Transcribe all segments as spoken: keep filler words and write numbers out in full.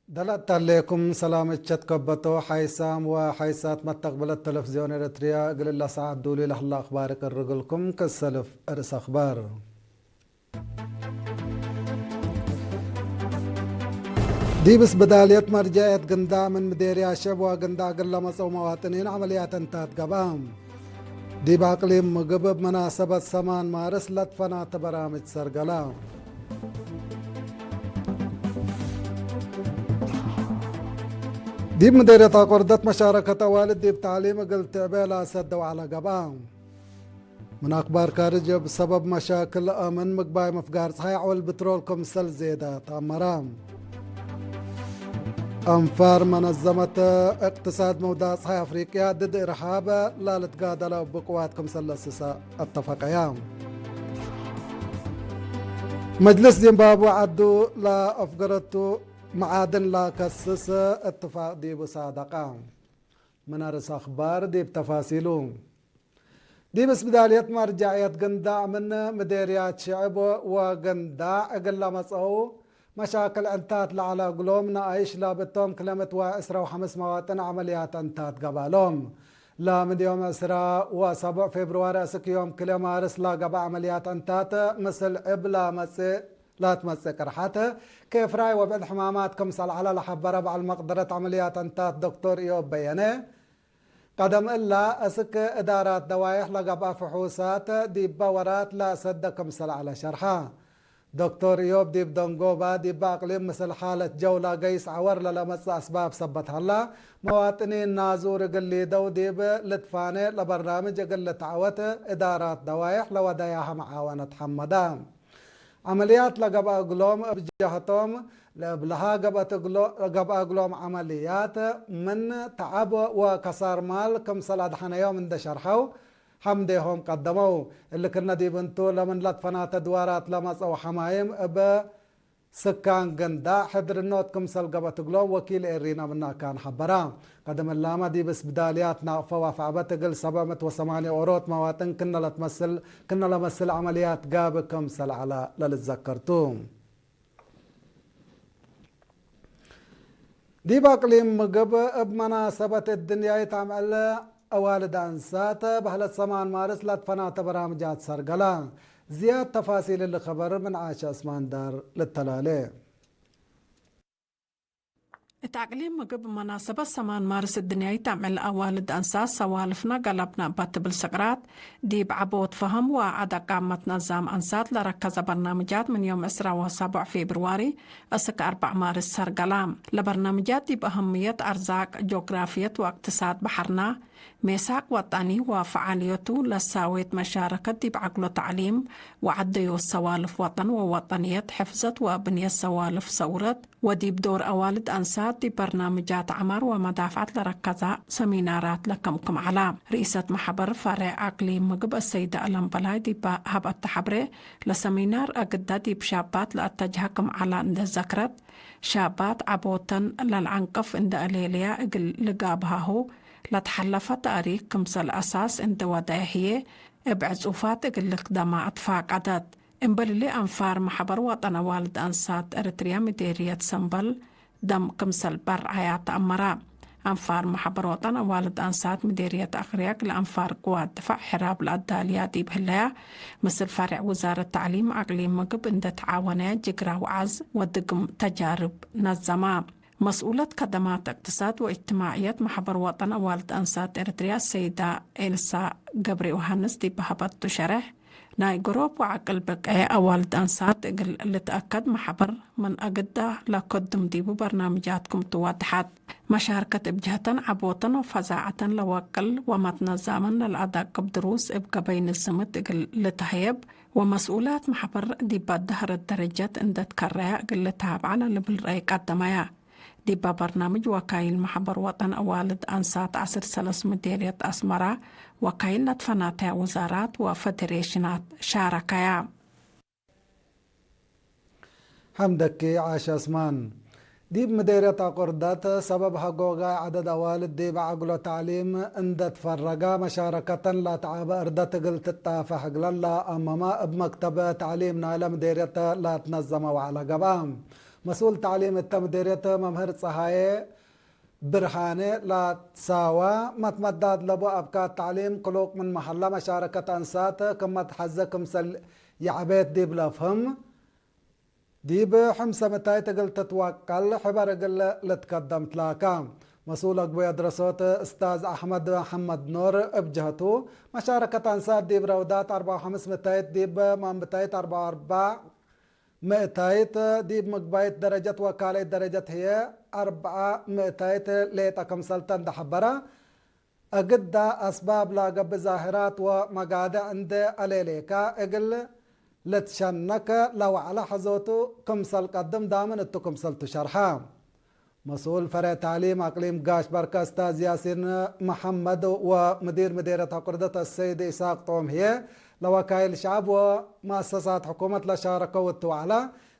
ደላእት ዐሌኩም ሰላም እቸት ከበቶ ሓይሳም ወሓይሳት መተቅብለት ተለፍዝዮን ኤረትርያ፣ እግል እለ ሰዓት ዱሊ ለህለ አክባር እቅርግልኩም። ከሰልፍ እርስ አክባር። ዲብ እስብዳልየት መርጀዕየት ግንዳዕ ምን ምዴርያት ሽዕብ ወግንዳዕ እግል ለመጽአው መዋጥኒን ዐመልያት እንታት ገብአ። ዲብ አቅሊም ምግብ እብ መናሰበት ሰማን ማርስ ለትፈናተ በራምጅ ሰርገላ። ዲብ ምዴርየት አቆርደት መሻረከት አዋልድ ዲብ ተዕሊም እግል ትዕቤ ለአሰደው ዐለ ገብአ። ምን አክባር ካርጅ፣ እብ ሰበብ መሻክል አምን ምግባይ ምፍጋር ጸሓይ ዐወል ብትሮል ክምሰል ዜዳ ተአመረ። አንፋር መነዘመት እቅትሳድ መውዳቅ ጸሓይ አፍሪቅያ ድድ እርሃብ ላልትጋደለው ብቅዋት ክምሰል ለስሰ አተፈቀያ። መጅልስ ዚምባብወ ዐዱ ለአፍገረቱ መዓድን ለከስስ እትፋቅ ዲቡ ሳደቀ። ምን አርስ አክባር ዲብ ተፋሲሉ። ዲብ እስብዳልየት መርጃዕየት ግንዳዕ ምን ምዴርያት ሽዕብ ወግንዳዕ እግል ለመጽአው መሻክል ዕንታት ለዐለ እግሎም ነኣይሽ ላብቶም ክለ ምት ወዕስረ ወሐምስ መዋጥን ዐመልያት ዕንታት ገብአሎም። ለምን ዮም ዕስረ ወሰቡዕ ፌብርዋሪ እስክ ዮም ክለ ማርስ ለገብአ ዐመልያት ዕንታት ምስል ዕብ ለመጽእ ላትመጽእ ቅርሐት፣ ኬፍራይ ወብዕድ ሕማማት ክምሰል ዐለ ለሐበረ በዐል መቅደረት ዐመልያት ዕንታት ዶክቶር ኢዮብ በየነ፣ ቀደም እላ እስክ እዳራት ደዋይሕ ለገብአ ፍሑሳት ዲበ ወራት ለአሰደ ክምሰል ዐለ ሸርሐ። ዶክቶር ኢዮብ ዲብ ደንጎባ ዲበ አቅሊም ምስል ሓለት ጀው ለገይስ ዐወር ለለመጽእ አስባብ ሰበት ሀላ፣ መዋጥኒን ናዙር እግል ሊደው ዲብ ልትፋኔ ለበርናምጅ እግል ልትዐወት እዳራት ደዋይሕ ለወደያሀ መዓወነት ሐመዳ። ዐመልያት ለገብአ እግሎም እብ ጀሀቶም፣ ለእብልሃ ገብአት እግሎ-፣ ገብአ እግሎም ዐመልያት ምን ተዐብ ወከሳር ማል ክምሰል አድሐነዮም እንደ ሸርሐው፣ ሐምዴሆም ቀደመው። እሊ ክነ ዲብ እንቱ፣ ለምን ለትፈናተ ድዋራት ለመጽአው ሐማይም እብ ስካን ግንዳዕ ሕድርኖት ክምሰል ገብአት እግሎም ወኪል ኤሪና ምናካን ሐበራ። ቀደም እላመ ዲብ እስብዳልያት ናቅፈ ወፈዕበት እግል ሰብዕ ምእት ወሰማንየ ኦሮት መዋጥን ክነ ለትመስል፣ ክነ ለመስል ዐመልያት ጋብእ ክምሰል ዐለ ለልትዘከር ቱ። ዲብ አቅሊም ምግብ እብ መናሰበት እድንያይት አምዕል አዋልድ አንሳት በህለት ሰማን ማርስ ለትፈናተ በራምጃት ሰርገላ። ዝያድ ተፋሲል እሊ ከበር ምን ዓሸ እስማን ዳር ልተላሌ። እት አቅሊም ምግብ መናሰበት ሰማን ማርስ እድንያይት አምዕል አዋልድ አንሳት ሰዋልፍነ ገለብነ እባ ትብል ስቅራት፣ ዲብ ዐቦት ፈሀም ወአደቃመት ነዛም አንሳት ለረከዘ በርናምጃት ምን ዮም ዕስራ ወሰቡዕ ፌብርዋሪ እስክ አርበዕ ማርስ ሰርገላ። ለበርናምጃት ዲብ አህምየት አርዛቅ፣ ጆግራፍየት ወእቅትሳድ በሐርና፣ ሜሳቅ ወጠኒ ወፈዓልየቱ ለሳዌት መሻረከት ዲብ ዐግሎ ተዕሊም ወዐደዮት ሰዋልፍ ወጠን ወወጠንየት፣ ሕፍዘት ወብንየት ሰዋልፍ ሰውረት፣ ወዲብ ዶር አዋልድ አንሳት ዲብ በርናምጃት ዐማር ወመዳፍዐት ለረከዘ ሰሚናራት ለከምክም ዐላ። ርኢሰት መሕበር ፈሬዕ አቅሊም ምግብ አሰይደ አለም በላይ ዲብ ሀብአተ ሐብሬ፣ ለሰሚናር አግደ ዲብ ሻባት ለአተጅሀ ክም ዐላ እንዴ ዘክረት፣ ሻባት ዐቦተን ለልዐንቅፍ እንዴ አሌልያ እግል ልጋብሃሁ ለትሐለፈ ተእሪክ ክምሰል አሳስ እንዴ ወደየ ህዬ፣ እብ ዕጹፋት እግል ልክደማ አትፋቀደት። እምበልሊ፣ አንፋር መሕበር ወጠን አዋልድ አንሳት ኤረትርያ ምዴርየት ሰምበል ደም ክምሰል በርዐያ ተአመረ። አንፋር መሕበር ወጠን አዋልድ አንሳት ምዴርየት አክርያግ ለአንፋር ቅዋት ድፋዕ ሕራብ ለአዳልያ ዲብ ህለያ፣ ምስል ፈሬዕ ውዛረት ተዕሊም አቅሊም ምግብ እንዴ ተዓወነ፣ ጅግራ ወዓዝ ወድግም ተጃርብ ነዘመ። መስኡለት ከደማት እቅትሳድ ወእጅትማዕየት መሕበር ወጠን አዋልድ አንሳት ኤረትርያ ሰይዳ ኤልሳ ገብረዮሃንስ ዲብ ሀበቱ ሸሬሕ፣ ናይ ገሮብ ወዐቅል ብቄ አዋልድ አንሳት እግል ልትአከድ መሕበር ምን አግዳ ለከድም ዲቡ በርናምጃት ክምቱ ወደሐት። መሻርከት እብ ጀህተን ዐቦተን ወፈዛዐተን ለወቅል ወመትነዛመን ለልአዳቅብ ድሩስ እብ ገበይ ንዝምት እግል ልትሀየብ ወመስኡላት መሕበር ዲብ አዳህረት ደረጀት እንዴ ትከረያ እግል ልትሃብዓ ለልብል ረአይ ቀደመያ። ዲበ በርናምጅ ወካይል መሕበር ወጠን አዋልድ አንሳት ዐስር ሰለስ ምዴርየት አስመራ፣ ወካይል ለትፈናተያ ውዛራት ወፈደሬሽናት ሻረከያ። ሐምደኪ ዓሽ አስማን። ዲብ ምዴርየት አቆርዳት ሰበብ ሀጎጋይ ዐደድ አዋልድ ዲብ ዐግሎ ተዕሊም እንዴ ትፈረጋ መሻረከተን ለአትዓበ እርደት እግል ትጣፈሕ እግለን ለአመመ እብ መክተብ ተዕሊም ናይለ ምዴርየት ለትነዘመ ወዐለ ገብአ። መስኡል ተዕሊም እተ ምዴርየት መምህር ጸሃዬ ብርሃኔ ላትሳዋ፣ መትመዳድ ለቡ አብካት ተዕሊም ክሉቅ ምን መሀላ መሻረከት አንሳት ክም መትሐዜ ክምሰል ይዐቤት ዲብ ለፍህም፣ ዲብ ሕምሰ ምታይት እግል ትትወቀል ሕበር እግል ልትከደም ትላካ። መስኡል አግቡይ አድረሶት እስታዝ አሕመድ መሐመድ ኑር እብ ጀህቱ፣ መሻረከት አንሳት ዲብ ረውዳት አርበዕ ወሐምስ ምታይት ዲብ ማንብታይት አርበዕ ወአርበዕ ምእታይት ዲብ ምግባይት ደረጀት ወካልአይት ደረጀት ህዬ አርበዐ ምእታይት ሌጠ ክምሰልተ እንዴ ሐበረ፣ እግዳ አስባብ ለገብእ ዛህራት ወመጋድዕ እንዴ አሌሌከ እግል ልትሸነክ ለወዐለ ሐዞቱ ክምሰል ቀድም ዳምን እቱ ክምሰልቱ ሸርሐ። መስኡል ፈሬዕ ተዕሊም አቅሊም ጋሽ በርከ እስታዝ ያሲን መሐመድ ወምዲር ምዴርየት አቁርደት አሰይድ ኢሳቅ ጦም ህዬ፣ ለወካይል ሸዐብ ወመአሰሳት ሕኩመት ለሻረከው እቱ ወዐለ፣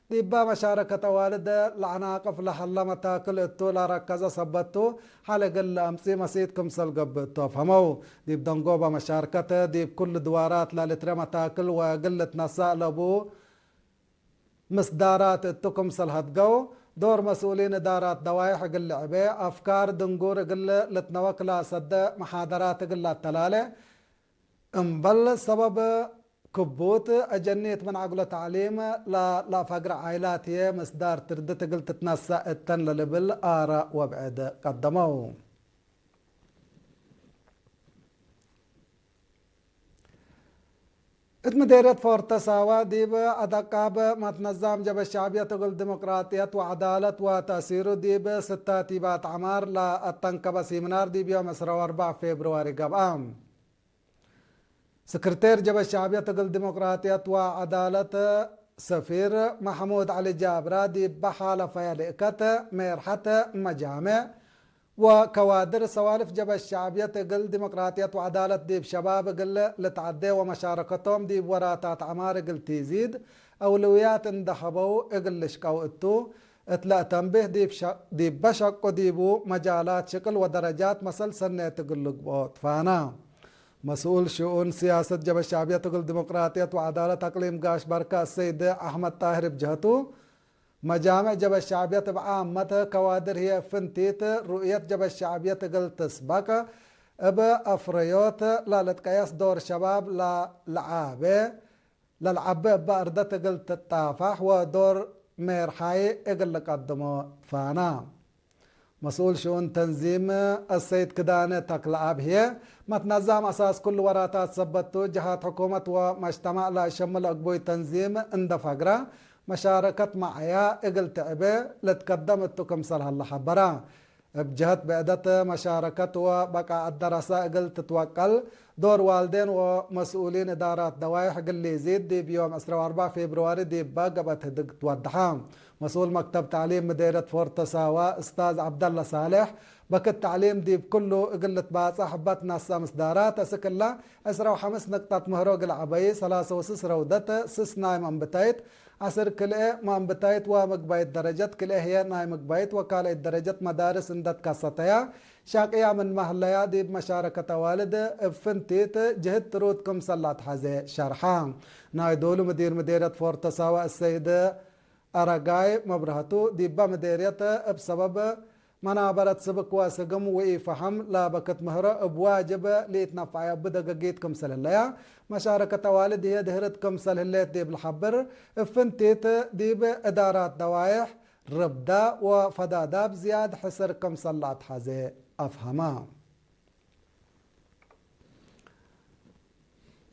ዲባ መሻረከት አዋልድ ለአናቅፍ ለሀለ መታክል እቱ ለረከዘ ሰበት ቱ፣ ሐል እግል ለአምጽእ መሲት ክምሰል ገብእ እቱ አፍሀመው። ዲብ ደንጎበ መሻርከት ዲብ ኩሉ ድዋራት ለልትረ መታክል ወእግል ልትነሳእ ለቡ ምስዳራት እቱ ክምሰል ሀድገው፣ ዶር መስኡሊን እዳራት ደዋይሕ እግል ልዕቤ፣ አፍካር ድንጉር እግል ልትነወክ ለአሰደ መሓደራት እግል ለአተላሌ፣ እምበል ሰበብ ክቡት አጀኒት ምን ዐግሎ ተዕሊም ለለአፈግረ ዓይላት ህዬ ምስዳር ትርድት እግል ትትነሰእ እተን ለልብል አራእ ወብዕድ ቀደመው። እት ምዴርየት ፎርተ ሳዋ ዲብ አደቃብ መትነዛም ጀበ ሸዕብየት እግል ዲሞቅራጥየት ወዐዳለት ወተእሲሩ ዲብ ስተ ቲባት ዐማር ለአተንከበ ሲምናር ዲብ ዮም ዕስራ ወአርበዕ ፌብርዋሪ ገብአ። ስክርቴር ጀበ ሸዕብየት እግል ዲሞቅራጥየት ወዐዳለት ሰፊር መሕሙድ ዐሊ ጃብራ ዲብ ሐለፈየ ልእከት ሜርሐት መጃምዕ ወከዋድር ሰዋልፍ ጀበ ሸዕብየት እግል ዲሞቅራጥየት ወዐዳለት ዲብ ሸባብ እግል ልትዐዴ ወመሻረከቶም ዲብ ወራታት ዐማር እግል ቲዚድ አውለውያት እንዴ ሀበው እግል ልሽቀው እቱ እት ለአተንቤህ ዲብ ሸ-፣ ዲበ ሸቁ ዲቡ መጃላት ሽቅል ወደረጃት መሰል ሰኔት እግል ልግብኦ ትፋና። መስኡል ሽኡን ስያሰት ጀበ ሸዕብየት እግል ዲሞቅራጥየት ወዐዳለት አቅሊም ጋሽ በርከ አሰይድ አሕመድ ጣህር እብ ጀህቱ፣ መጃምዕ ጀበ ሸዕብየት እብ ዓመት ከዋድር ህዬ ፍንቲት ሩእየት ጀበ ሸዕብየት እግል ትስበቅ፣ እብ አፍረዮት ለልትቀየስ ዶር ሸባብ ለልዓቤ፣ ለልዓቢ እበ አርደት እግል ትጣፋሕ ወዶር ሜርሓይ እግል ልቀድሞ ትፋና። መስኡል ሽኡን ተንዚም አሰይድ ክዳነ ተክለአብ ህዬ፣ መትነዛም አሳስ ኩሉ ወራታት ሰበት ቱ፣ ጀሃት ሕኩመት ወመጅተማዕ ለአሸምል አግቡይ ተንዚም እንዴ ፈግረ፣ መሻረከት መዐያ እግል ትዕቤ ልትከደም እቱ ክምሰል ሀለ ሐበረ። እብ ጀህት ብዕደት መሻረከት ወበቃዐት ደረሰ እግል ትትወቀል፣ ዶር ዋልዴን ወመስኡሊን እዳራት ደዋይሕ እግል ሊዚድ ዲብ ዮም ዕስራ ወአርበዕ ፌብርዋሪ ዲበ ገብአት ህድግ ትወደሐ። መስኡል መክተብ ተዕሊም ምዴርየት ፎርተ ሳዋ እስታዝ ዐብደለ ሳሌሕ፣ በክት ተዕሊም ዲብ ኩሉ እግል ልትባጸሕ እበ ትነሰእ ምስዳራት፣ አስክ እለ ዕስራ ወሐምስ ንቅጠት ምህሮ እግል ዐበይ፣ ሰላሰ ወስስ ረውደት፣ ስስ ናይ መንብታይት፣ ዐስር ክልኤ መንብታይት ወምግባይት ደረጀት ክልኤ ህዬ ናይ ምግባይት ወካልአይት ደረጀት መዳርስ እንዴ ትከሰተያ ሻቅያ ምንመ ህለያ፣ ዲብ መሻረከት አዋልድ እብ ፍንቲት ጅህድ ትሩድ ክምሰል ለአትሐዜ ሸርሐ። ናይ ዶሉ ምዲር ምዴርየት ፎርተ ሳዋ እሰይድ አረጋይ መብረህቱ፣ ዲበ ምዴርየት እብ ሰበብ መናበረት ስብክ ወስግም ወኢፈሀም ለበክት ምህሮ እብ ዋጅብ ለኢትነፈዐ እብ ደገጊት ክምሰል ህለያ፣ መሻረከት አዋልድ ህዬ ድህርት ክምሰል ህሌት ዲብ ለሐብር፣ እብ ፍንቲት ዲብ እዳራት ደዋይሕ ርብዳ ወፈዳዳብ ዝያድ ሕስር ክምሰል ለአትሐዜ አፍሀመ።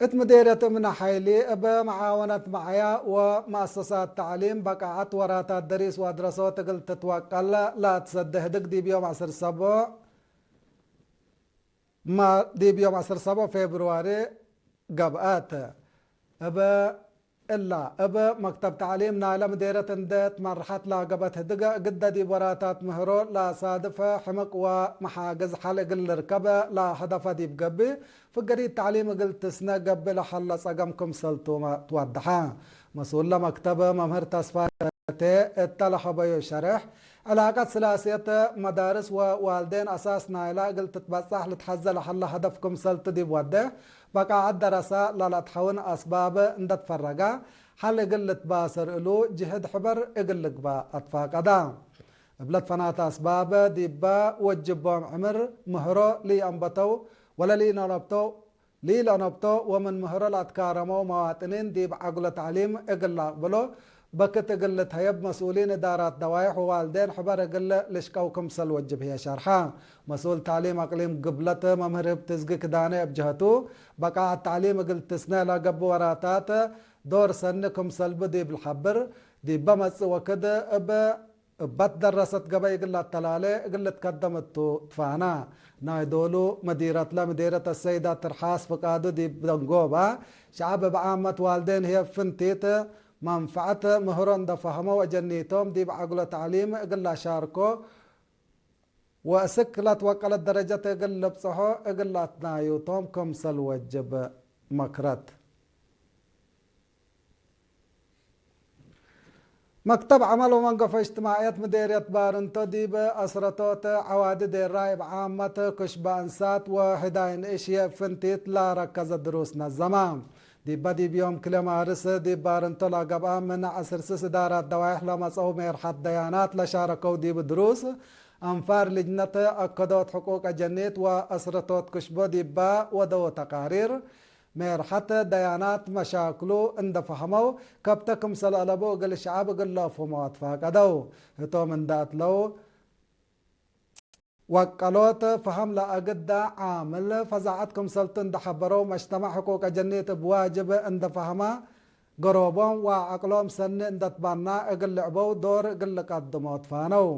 እት ምዴርየት እምነ ሐይሊ፣ እብ መዓወነት መዐያ ወመአሰሳት ተዕሊም በቃዐት ወራታት ደሪስ ወአድረሶት እግል ትትወቀል ለአትሰዴ ህድግ ዲብ ዮም ዐስር ሰቦዕ፣ ማ-፣ ዲብ ዮም ዐስር ሰቦዕ ፌብርዋሪ ገብአት። እብ እላ እብ መክተብ ተዕሊም ናይለ ምዴርየት እንዴ ትመርሐት ለገብአት ህድግ፣ ግደ ዲብ ወራታት ምህሮ ለሳድፍ ሕምቅ ወመሓግዝ ሐል እግል ልርከብ ለሀደፈ ዲብ ገብእ፣ ፍገሪት ተዕሊም እግል ትስነ ገብእ ለሀለ ጸገም ክምሰልቱመ ትወደሐ። መስኡል ለመክተብ መምህር ተስፋ ሸቴ እተ ለሀበዩ ሸርሕ፣ ዕላቀት ስላስየት መዳርስ ወዋልዴን አሳስ ናይላ እግል ትትበጻሕ ልትሐዜ ለሀለ ሀደፍ ክምሰልቱ ዲብ ወዴ፣ በቃዐት ደረሰ ለለአትሐውን አስባብ እንዴ ትፈረገ፣ ሐል እግል ልትባሰር እሉ ጅህድ ሕበር እግል ልግባእ አትፋቀዳ። እብለት ፈናተ አስባብ ዲበ ወጅቦም ዕምር ምህሮ ለኢአንበተው ወለለኢነብተው፣ ለኢለነብቶ ወምን ምህሮ ለአትካረመው መዋጥኒን ዲብ ዐግሎ ተዕሊም እግል ለአቅብሎ በክት እግል ልትሀየብ መስኡሊን እዳራት ደዋይሕ ወዋልዴን ሕበር እግል ልሽቀው ክምሰል ወጅብ ህዬ ሸርሐ። መስኡል ተዕሊም አቅሊም ግብለት መምህር ህብትዝጊ ክዳነ እብ ጀህቱ፣ በቃዐት ተዕሊም እግል ትስነ ለገብእ ወራታት ዶር ሰኒ ክምሰል ቡ ዲብ ልሐብር፣ ዲበ መጽእ ወክድ እብ እበት ደረሰት ገበይ እግል ለአተላሌ እግል ልትከደም እቱ ትፋና። ናይ ዶሉ መዲረትለ ምዴርየት አሰይዳ ትርሓስ ፍቃዱ ዲብ ደንጎባ፣ ሸዐብ እብ ዓመት ዋልዴን ህዬ ፍንቲት መንፈዐት ምህሮ እንደ ፈሀመው አጀኒቶም ዲብ ዐግሎ ተዕሊም እግል ለአሻርኮ ወእስክ ለትወቀለት ደረጀት እግል ልብጽሖ እግል ለአትናዩቶም ክምሰል ወጅብ መክረት። መክተብ ዐመል ወመንገፎ እጅትማዕየት ምዴርየት ባርንቶ ዲብ አስረቶት ዐዋዲ ዴራይ እብ ዓመት ክሽበ አንሳት ወሕዳይ ንእሽ ህዬ ፍንቲት ለረከዘ ድሩስ ነዘመ። ዲበ ዲብ ዮም ክልኤ ማርስ ዲብ ባርንቶ ለገብአ ምን ዐስር ስስ እዳራት ደዋይሕ ለመጽአው ሜርሐት ደያናት ለሻረከው ዲብ ድሩስ አንፋር ልጅነት አከዶት ሕቁቅ አጀኒት ወአስረቶት ክሽቦ ዲበ ወደው ተቃሪር፣ ሜርሐት ደያናት መሻክሉ እንደ ፈሀመው፣ ከብተ ክምሰል አለቡ እግል ሸዐብ እግል ለአፍህሞ አትፋቀደው። ህቶም እንደ አትለው፣ ወቀሎት ፈሀም ለአግደ ዓምል ፈዛዐት ክምሰልቱ እንደ ሐበረው፣ መጅተማዕ ሕቁቅ አጀኒት እብ ዋጅብ እንደ ፈሀመ፣ ገሮቦም ወዐቅሎም ሰኒ እንደ ትባና እግል ልዕበው ዶር እግል ልቀድሞ ትፋነው።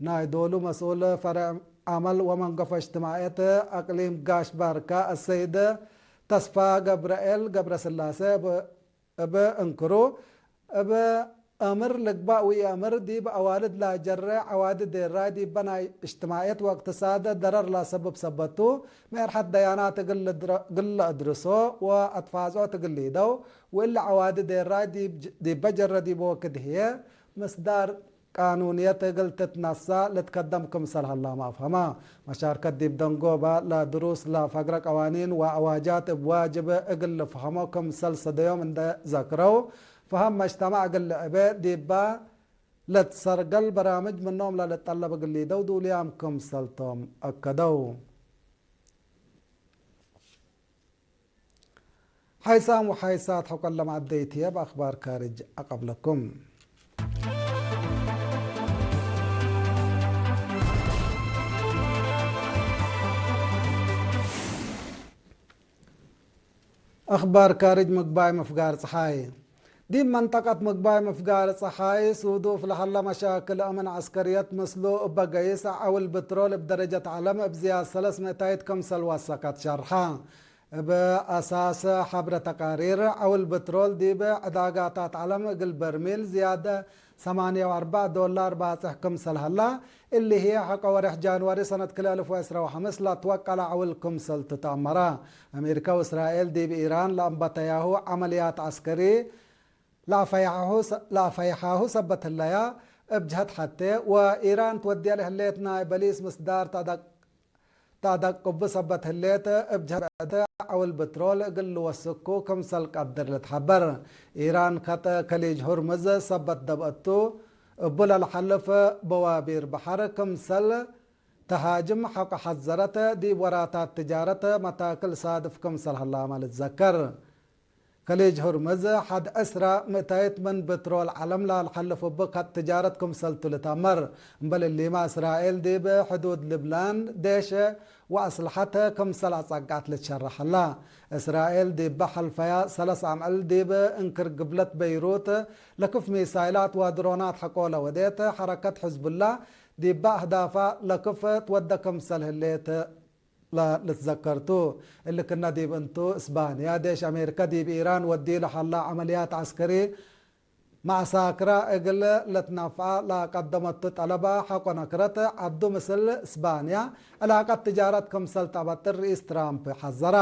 ናይ ዶሉ መስኡል ፈርዕ ዐመል ወመንገፎ እጅትማዕየት አቅሊም ጋሽ ባርካ አሰይድ ተስፋ ገብረኤል ገብረስላሴ እብ እብ እንክሩ፣ እብ አምር ልግባእ ወኢአምር ዲብ አዋልድ ለአጀረ ዐዋዲ ዴራይ ዲበ ናይ እጅትማዕየት ወእቅትሳድ ደረር ለአሰብብ ሰበት ቱ፣ ሜርሐት ደያናት እግል ልድረ-፣ እግል ለአድርሶ ወአትፋጽዖት እግል ሊደው፣ ወእሊ ዐዋዲ ዴራይ ዲብ ጅ-፣ ዲበ ጀረ ዲብ ወክድ ህዬ ምስዳር ቃኑንየት እግል ትትነሰእ ልትከደም ክምሰል ሀላመ አፍሀመ። መሻርከት ዲብ ደንጎበ ለድሩስ ለፈግረ ቀዋኒን ወአዋጃት እብ ዋጅብ እግል ልፍሀሞ ክምሰል ሰደዮም እንደ ዘክረው፣ ፈሀም መጅተማዕ እግል ልዕቤ ዲበ ለትሰርገል በራምጅ ምኖም ለልጠለብ እግል ሊደው ዱልያም ክምሰልቶም አከደው። ሓይሳም ወሓይሳት ሐቆለ መዐደይት ህዬ በአክባር ካርጅ አቀብለኩም። አክባር ካርጅ ምግባይ ምፍጋር ጸሓይ። ዲብ መንጠቀት ምግባይ ምፍጋር ጸሓይ ሱዱፍ ለሀለ መሻክል አምን ዐስከርየት ምስሉ እበ ገይስ ዐውል ብትሮል እብ ደረጀት ዐለም እብ ዝያድ ሰለስ ምእታይት ክምሰል ወሰከት ሸርሐ። እብ አሳስ ሐብረ ተቃሪር፣ ዐውል ብትሮል ዲብ ዕዳጋታት ዐለም እግል በርሚል ዝያድ ሰማንየ ወአርበዕ ዶላር ባጽሕ ክምሰል ሀላ፣ እሊ ህዬ ሐቆ ወሬሕ ጃንዋሪ ሰነት ክልኤ አልፍ ወዕስራ ወሐምስ ለትወቀለ ዐውል ክምሰል ትትአመረ። አሜሪካ ወእስራኤል ዲብ ኢራን ለአንበተያሁ ዐመልያት ዐስከሪ ለአፈይሐሁ ሰ-፣ ለአፈይሐሁ ሰበት ህለያ፣ እብ ጀሀት ሐቴ ወኢራን ትወድየ ለህሌት ናይ በሊስ ምስዳር ተአደቅ-፣ ተአደቅቡ ሰበት ህሌት፣ እብ ጀሀት ብዕድ ዐውል ብትሮል እግል ልወስኩ ክምሰል ቀድር ልትሐበር። ኢራን ከጥ ከሊጅ ሁርምዝ ሰበት ደብአቱ፣ እቡ ለልሐልፍ በዋቢር በሐር ክምሰል ተሃጅም ሐቆ ሐዘረት፣ ዲብ ወራታት ትጃረት መታክል ሳድፍ ክምሰል ሀላመ ልትዘከር። ከሊጅ ሁርምዝ ሐድ ዕስራ ምእታይት ምን ብትሮል ዐለም ለልሐልፍ እቡ ከጥ ትጃረት ክምሰልቱ ልትአመር። እምበል እሊመ፣ እስራኤል ዲብ ሕዱድ ልብናን ዴሽ ወአስለሐት ክምሰል አጸግዐት ልትሸረሕ ሀላ። እስራኤል ዲበ ሐልፈያ ሰለስ አምዕል ዲብ እንክር ግብለት በይሩት ለክፍ ሚሳይላት ወድሮናት ሐቆ ለወዴት፣ ሐረከት ሕዝቡላ ዲበ አህዳፋ ለክፍ ትወደ ክምሰል ህሌት ለልትዘከር ቱ። እሊ ክነ ዲብ እንቱ፣ እስባንያ ዴሽ አሜሪከ ዲብ ኢራን ወዲ ለሀላ ዐመልያት ዐስከሪ መዐሳክራ እግል ለትናፍዐ ለቀደመቱ ጠለበ ሐቆ ነክረት፣ ዐዱ ምስል እስባንያ ዕላቀት ትጃረት ክምሰል ተአበጥር ርኢስ ትራምፕ ሐዘረ።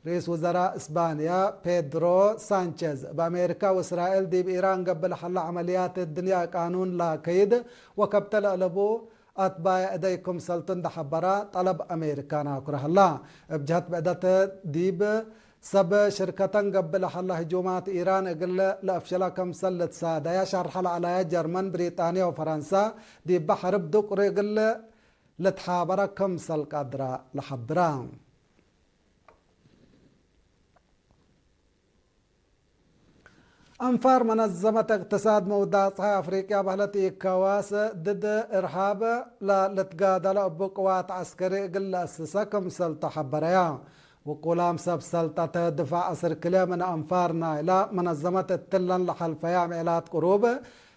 ርኢስ ውዘራእ እስባንያ ፔድሮ ሳንቼዝ፣ እብ አሜሪካ ወእስራኤል ዲብ ኢራን ገብእ ለሀላ ዐመልያት እድንያ ቃኑን ለከይድ ወከብተ ለአለቡ አትባየ እደይ ክምሰልቱ እንደ ሐበረ፣ ጠለብ አሜሪካ ናኩረ ሀላ። እብ ጀሀት ብዕደት፣ ዲብ ሰብ ሽርከተን ገብእ ለሀላ ህጁማት ኢራን እግል ለአፍሸላ ክምሰል ልትሳደያ ሻርሐ ለዐለየ ጀርመን፣ ብሪጣንየ ወፈረንሰ ዲበ ሐርብ ዱቅሪ እግል ልትሓበረ ክምሰል ቀድረ ለሐብረ። አንፋር መነዘመት እቅትሳድ መውዳቅ ጸሓይ አፍሪቅያ በህለት ኢኮዋስ ድድ እርሃብ ለልትጋደለ እቡ ቅዋት ዐስከሪ እግል ለአስሰ ክምሰልቱ ሐበረያ። ውቁላም ሰብ ሰልጠት ድፋዕ አስር ክልኤ ምን አንፋር ናይላ መነዘመት እትለን ለሐልፈየ አምዔላት ቅሩብ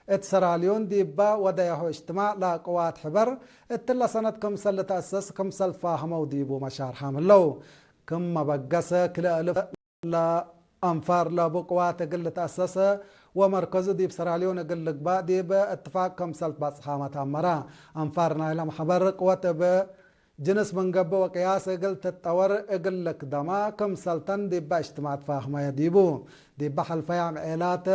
እት ሰራልዮን ዲበ ወደያሁ እጅትማዕ ለቅዋት ሕበር እትለ ሰነት ክምሰል ልትአሰስ ክምሰል ፋህመው ዲቡ መሻርሐም ህለው። ክም መበገሰ ክልኤ እልፍ ለአንፋር ለቡ ቅዋት እግል ልትአሰሰ ወመርከዙ ዲብ ሰራልዮን እግል ልግባእ ዲብ እትፋቅ ክምሰል ትበጽሐመ ተአመረ። አንፋር ናይለ መሕበር ቅወት እብ ጅንስ ምን ገብእ ወቅያስ እግል ትጠወር እግል ልክደማ ክምሰልተን ዲበ እጅትማዕ ትፋህመየ ዲቡ። ዲበ ሐልፈየ አምዔላት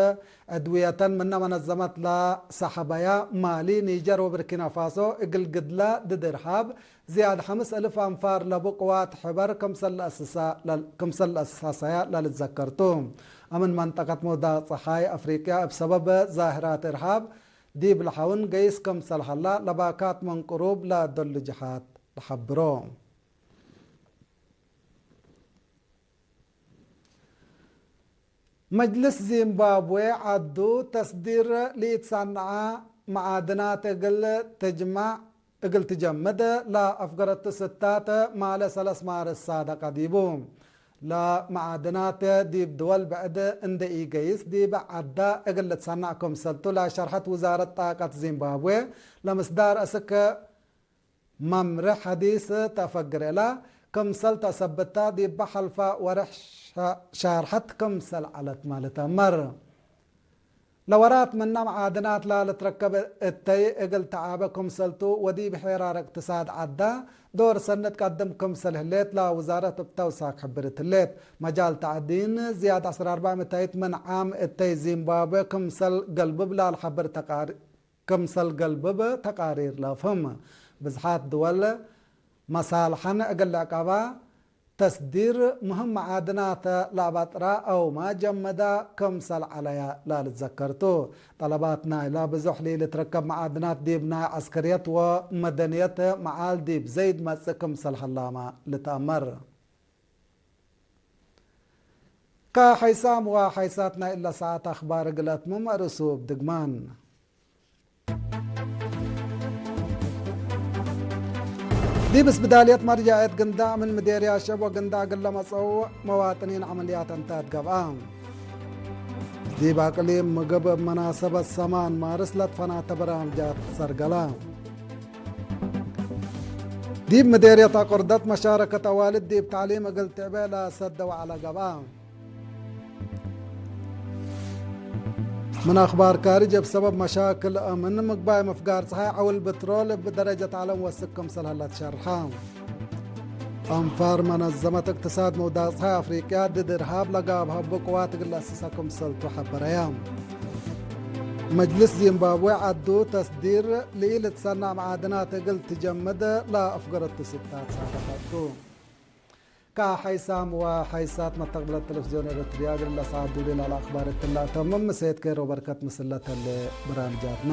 ዕድውየተን ምነ መነዘመት ለሰሐበያ ማሊ፣ ኒጀር ወብርኪናፋሶ እግል ግድለ ድድ እርሃብ ዝያድ ሐምስ እልፍ አንፋር ለቡ ቅዋት ሕበር ክምሰል ለአስሳ-፣ ለል-፣ ክምሰል ለአሳሰያ ለልትዘከር ቱ። አምን መንጠቀት መውዳቅ ጸሓይ አፍሪቅያ እብ ሰበብ ዛህራት እርሃብ ዲብ ለሐውን ገይስ ክምሰል ሀላ ለባካት ምን ቅሩብ ለዶሉ ጅሃት ለሐብሮ። መጅልስ ዚምባብዌ ዐዱ ተስዲር ለኢትሰንዐ መዓድናት እግል ትጅመዕ፣ እግል ትጀምድ ለአፍገረቱ ስታት ማለ ሰለስ ማርስ ሳደቀ ዲቡ። ለመዓድናት ዲብ ድወል ብዕድ እንዴ ኢገይስ ዲብ ዐዳ እግል ልትሰነዕ ክምሰልቱ ለሸርሐት ውዛረት ጣቀት ዚምባብዌ ለምስዳር እስክ መምርሕ ሐዲስ ተአፈግር እላ፣ ክምሰል ተአሰብታ ዲበ ሐልፈ ወርሕ ሸ-፣ ሻርሐት ክምሰል ዐለት ማ ልትአመር። ለወራት ምነ መዓድናት ላልትረከብ እተይ እግል ተዓበ ክምሰልቱ ወዲብ ሔራር እቅትሳድ ዐዳ ዶር ሰኒ ትቀድም ክምሰል ህሌት ለውዛረት እብ ተውሳክ ሕብርት ህሌት። መጃል ተዕዲን ዝያድ ዐስር አርበዕ ምታይት ምን ዓም እተይ ዚምባብዌ ክምሰል ገልብብ ላልሐብር ተቃሪ-፣ ክምሰል ገልብብ ተቃሪር ለአፍህም። ብዝሓት ድወል መሳልሐን እግል ልዕቀባ፣ ተስዲር ምህም መዓድናት ለአባጥራ አውመ ጀመዳ ክምሰል ዐለየ ለልትዘከር ቱ። ጠለባት ናይላ ብዙሕ ለኢልትረከብ መዓድናት ዲብ ናይ ዐስከርየት ወመደንየት መዓል ዲብ ዘይድ መጽእ ክምሰል ሀላመ ልትአመር። ከሐይሳም ወሐይሳት ናይ እለ ሰዓት አኽባር እግል አትምም፣ ርእሱ እብ ድግማን። ዲብ እስብዳልየት መርጃዕየት ግንዳዕ ምን ምዴርያት ሸብ ወግንዳዕ እግል ለመጽአው መዋጥኒን ዐመልያት እንታት ገብአ። ዲብ አቅሊም ምግብ እብ መናሰበት ሰማን ማርስ ለትፈናተ በርናምጃት ሰርገላ። ዲብ ምዴርየት አቁርደት መሻረከት አዋልድ ዲብ ተዕሊም እግል ትዕቤ ለሰደው ዐለ ገብአ። ምን አኽባር ካርጅ፣ እብ ሰበብ መሻክል አምን ምግባይ ምፍጋር ጸሓይ ዐውል ብትሮል እብ ደረጀት ዐለም ወስክ ክምሰል ሀለ ትሸርሐ። አንፋር መነዘመት እቅትሳድ መውዳቅ ጸሓይ አፍሪቅያ ድድ እርሃብ ለጋብሀቡ ቅዋት እግል ለአስሰ ክምሰልቱ ሐበረየ። መጅልስ ዚምባብዌ ዐዱ ተስዲር ለኢልትሰነዕ መዓድናት እግል ትጀምድ ለአፍገረቱ ስታት ሳደፈቱ። ከሐይሳም ወሐይሳት መስተቅብለት ቴሌቪዝዮን ኤረትርያ እግል ለሰዓት ዱሊ ለአኽባር እትላ ተምም። ምሴት ኬሮ በርከት ምስለ ተሌ በራምጃትና።